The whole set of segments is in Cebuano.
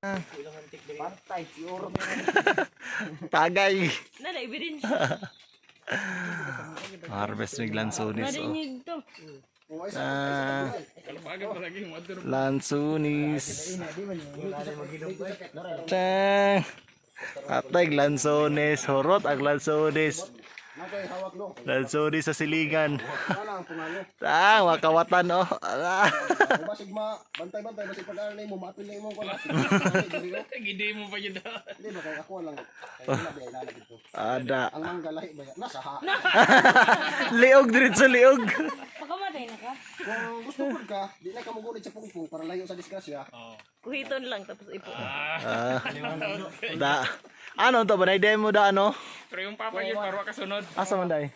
Pantay, siguro. Tagay. Na, na-ebidensya. Harvest mig lansones oh. Marinig to. Ah, lansones. Tang. Atay lansones, horot ang lansones. Nakay hawak no. Lansones sa silingan. Ana ang pungalo. Ah, makawatan oh. Ah. Kung basig ma bantay-bantay basig pag-aral nimo maapil na imong kuan. Gidi mo pa yun. Hindi ba kay ako lang. Kay wala ba lalagi dito. Ada. Ang mangga lahi ba ya? Nasa ha. Liog diretso liog. Pakamatay na ka. Kung gusto pud ka, di na ka mugunit sa pungpung para layo sa disgrasya. Kuhiton lang tapos ipo. Ah. Da. Ano to ba na demo da ano? Pero yung papa yun, para kasunod. Asa man dai?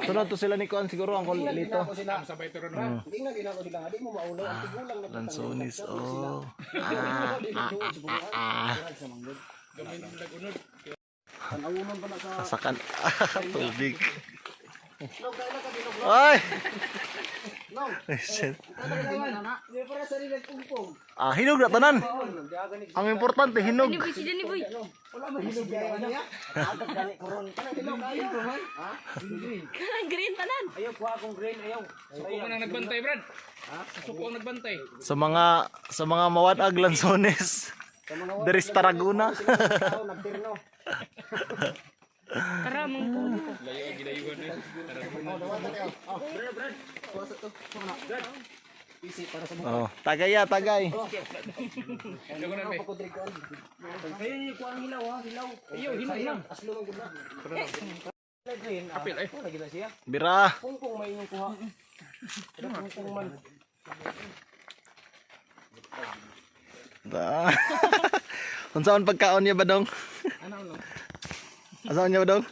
Sunod to sila ni Kuan siguro ang lito. Ako sila. Sabay turo na. Hindi nga gina ko sila, di mo maulo ang tigulang na Lansones oh. Ah, ah, ah. Gamay ng lagunod. Tanawunon pa na sa Sakan tubig. Long kay ka dinog. Ay! Long. Ay, shit. Di para sa rin pungpung. Ah, hinog na tanan. Ang importante hinog. Ni boy, si Danny boy. Wala man hinog niya. Agad gani koron. Kanang hinog kayo. Ha? Kanang green tanan. Suko mo nang nagbantay, Brad. Suko ang nagbantay. Sa mga mawad-ag lansones. Diri sa Tarragona. Tao nagtirno. Tara, mong po dito. Layo ang ginayuhan eh. Oh, dawatan kayo. Oh, Brad, Brad. Kuha sa to. Kuha na. Easy para sa Oh, tagay ya, tagay. Lago na, be. Ayaw, hilaw lang. Aslo man gud na. Apil, ay. Bira. Da. Unsaon pagkaon niya badong? Ano? Unsaon niya badong?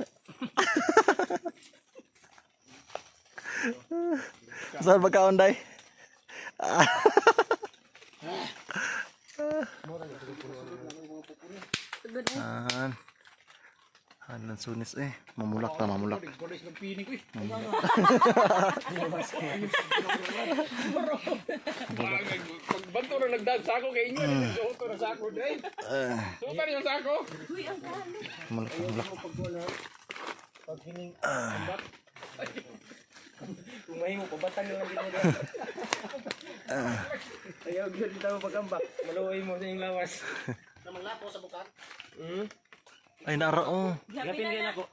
Unsaon pagkaon day? Ah. Han lansunis eh. Mamulak ta, mamulak. Kolis ng pinig ko eh. Pagbanto na nagdag sako kay inyo. Suot ko na sako, Dre. Ah, Suot na yung sako. mamulak, mamulak. Ayaw, gyud bitaw pagambak. Maluoy mo sa inyong lawas. Namanglapo sa bukat. Ay, nara oh. Gapin din ako.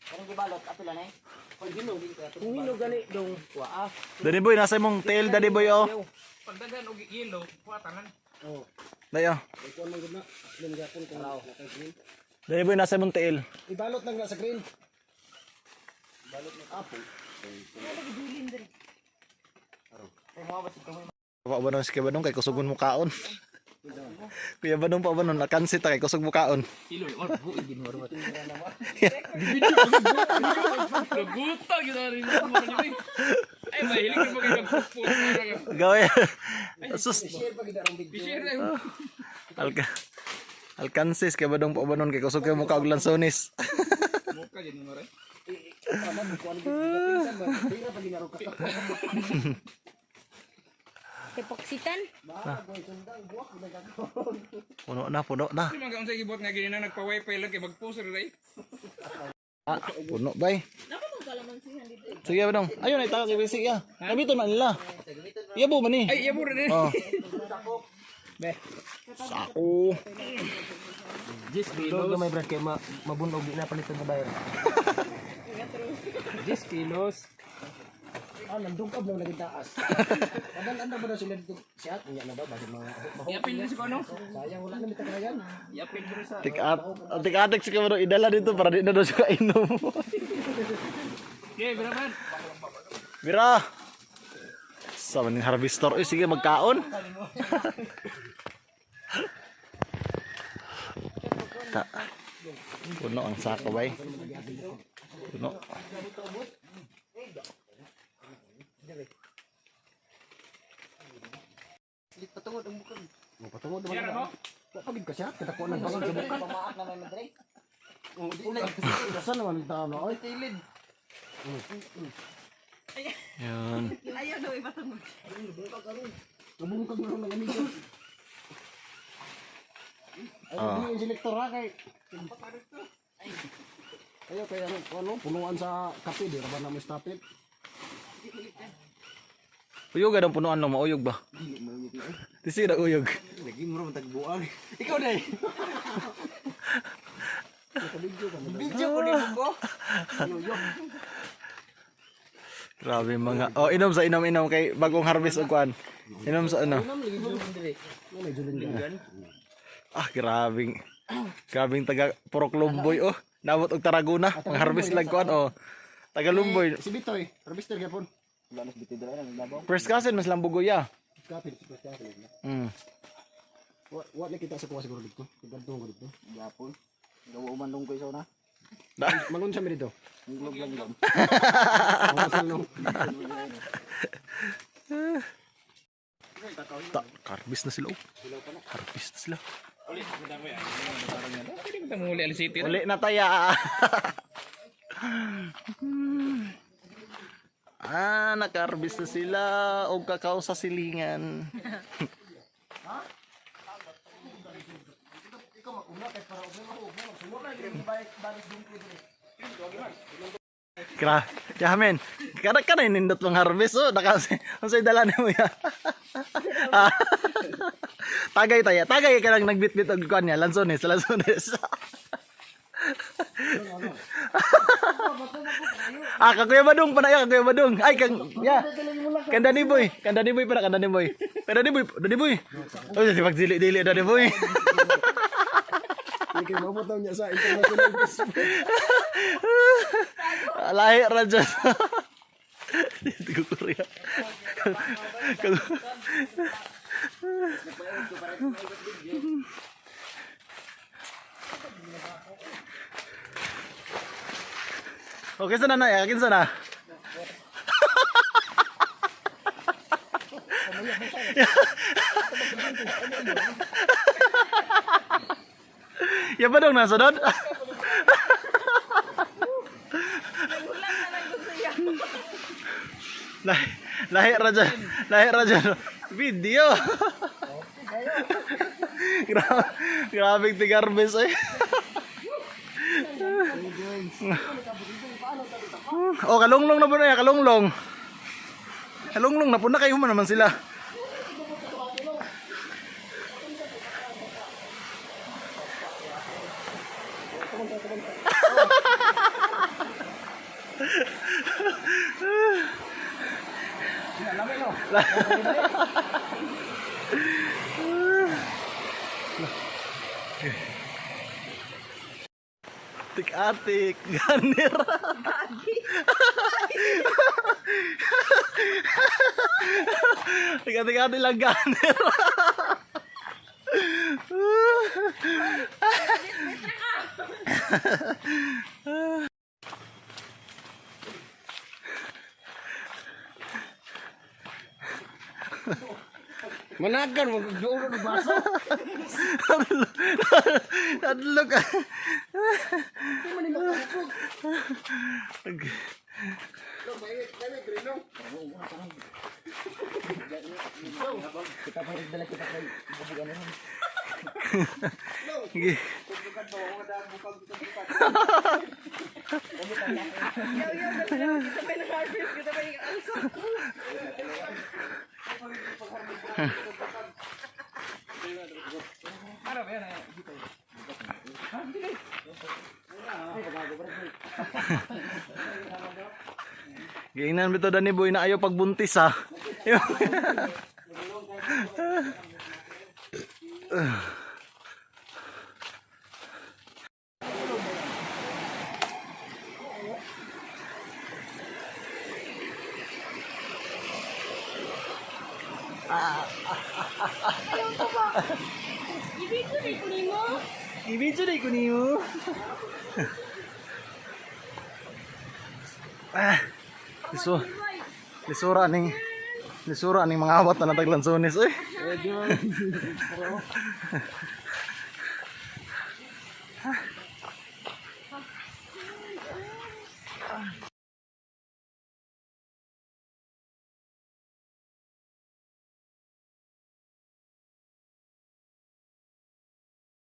Kanang gibalot apil na eh. Pag hinog din ka. Kung hinog gani dong waa. Daddy boy, nasa imong tail, daddy boy oh. Pagdagan og yelo, kuha tanan. Oh, Day oh. ay kuan man gud na. Aslo man gyapon kung nakay green. Daddy boy, nasa imong tail. Ibalot lang na sa green. Ibalot ng apple. Pa ba si Kuya Banong kay kusugon mo kaon. Kuya Banong pa ba nun nakansi ta kay kusog mo kaon. Ilo, or buo gin war. Naguta gyud na rin mo rin. Ay, mahilig na ba kayo magpuspos? Gawin. Sus Share pa gid arong video. I-share na yun. alka Alcansis kay Banong pa ba nun kay kusog kay mo kaog lansones. Mukha dyan mo rin. Tama kuan gid pinsan ba. Tira pa gid arong ka. Tepoksitan. Ba, boy sundang buwak na gagawin. Puno na, puno na. Kasi mga unsay gibot nga gini na nagpa-wifi lang kay mag-post ra day. Ah, puno bay. Sige Banong. Ayun ay tayo kay BC ya. Gamiton man nila. Iya bo man ni. Ay, yabo rin eh. Oh. Sako. 10 kilos. Gamay brad kay mabunog di na palitan sa bayro. 10 kilos. Ah, nandungkab na lagi taas. Adan anda ba na sila dito? Siya niya na ba bagay mga Iapil na si Kono. Sayang wala na mitakayan. Iapil mo rin sa Tik at tik atik si Kuya Banong idala dito para di na daw siya kainom. Okay, bira man. Bira. Sa maning harvester. Uy, sige magkaon. Ta. Puno ang sako bay. Puno. Mo patungod naman. Yan mo. Wa pa gid ka siya kita ko nang bangon sa bukat. Pamaak na may madre. Oh, di na. Asa naman ang tao no? Oy, Tilid. Yun. Ayaw daw ipatungod. Nabungkag na ng amigo. Ay, oh. Yung selector ha kay. Ayo kay ano, ano, punuan sa kape di ra ba na mo stop it? Uyog ang punuan lang mauyog ba? Disi ra uyog. Lagi mo rin tagbuang. Ikaw na eh. Video ko ni ko. Grabe mga. Oh, inom sa inom inom kay bagong harvest og kuan. Inom sa ano. Ah, grabing. Grabing taga Purok Lumboy oh. Nabot og Tarragona, ang harvest lang kuan oh. Taga Lumboy. Si Bitoy, harvester gyapon. First cousin mas Lambugoya. Kape, si kape. Wa wa na kita sa kuha siguro dito. Kadto ko dito. Gapon. Gawa man dong ko isaw na. Mangun sa mi dito. Glob lang gam. Ta, harvest na sila oh. Harvest na sila. Pwede mo tayong muli Al City. Uli na taya. Ah, nakarbis na sila og kakao sa silingan. Gra, yamen. Kada kada nindot mong harvest oh, naka unsay dala nimo ya. Ah. Tagay taya, tagay ka lang nagbitbit og kuan niya, lansones, lansones. Ah, kang Kuya Badong pa na ya, kang Kuya Badong. Ay, kang ya. Kang Danny Boy, kang Danny Boy pa na, kang Danny Boy. Kang Danny Boy, Danny Boy. Oy, di pag dili-dili Danny Boy. Hindi kayo maabot daw niya sa international business. Lahi ra dyan. Dito ko Korea. Okay sa na na, kinsa na. Ya ba dong nasa doon? Nagulang na lang gusto niya. Lahi, lahi ra dyan. Lahi ra dyan. Video. Grabe, grabing tigarbes eh. Oh, kalunglong na po na ya, kalunglong. Kalunglong na po na kayo man naman sila. Tik-atik, ganir. Tik-atik-atik lang ganir. Managan, mag-dulo ng baso. Adlok. Sige. Yaw, yaw, kita pa yung harvest, kita pa yung alsa. Giingnan bitaw Danny Boy na ayaw pagbuntis ha. Ibig ko rin nimo. Ibig na ko niyo. Ah, liso, lisura ning mga awat na nataglansones eh.